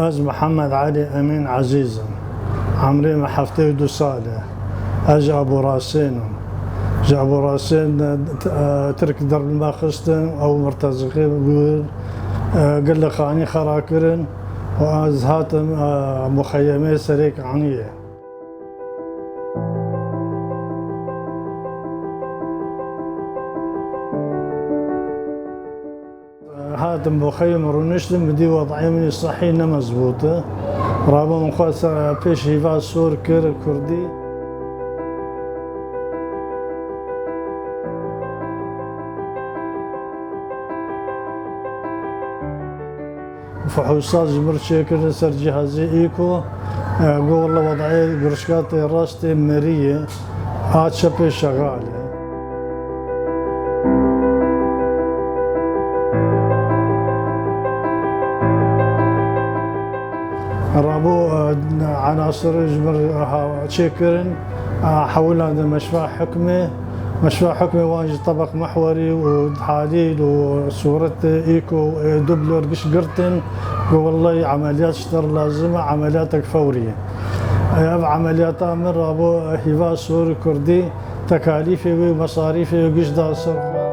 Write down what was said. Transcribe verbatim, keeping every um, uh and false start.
Ez Mihemed Elî Emîn Ezîz im. Emrê min heftê û du sal e. Ez ji Aborasên im. Ji Aborasên, e, Tirk derb li me xistin, ew murteziqî bûn, e, gelek xanî xera kirin û ez hatim, e, muxeyemê Serêk Eniyê. Hatim bo xeyim rûniştim, bi dî wed'ê min sihî ne mezbût e. Rabû min xwe ser pêş hîva sor kir, kurdî. Fuhûsa ji mir çêkirin ser cîhazê Îko. E, got, "Wele wed'ê gurişka tê rastê meriyê, a çepê şexal e." Rabû, e, enasirê ji mir ha çêkirin, e, hewlan de meşfa hukmê. Meşfa hukmê wan ji tebeq mihwerî û halîl û sûret Îko û, e, dublor giş girtin. Got, "Wele emeliyat ji te re lazim e, emeliyatek fewrî ye." Ev emeliyata min rabû hîva sor kurdî, tekalîfê wê û mesarîfê wê giş da ser xwe.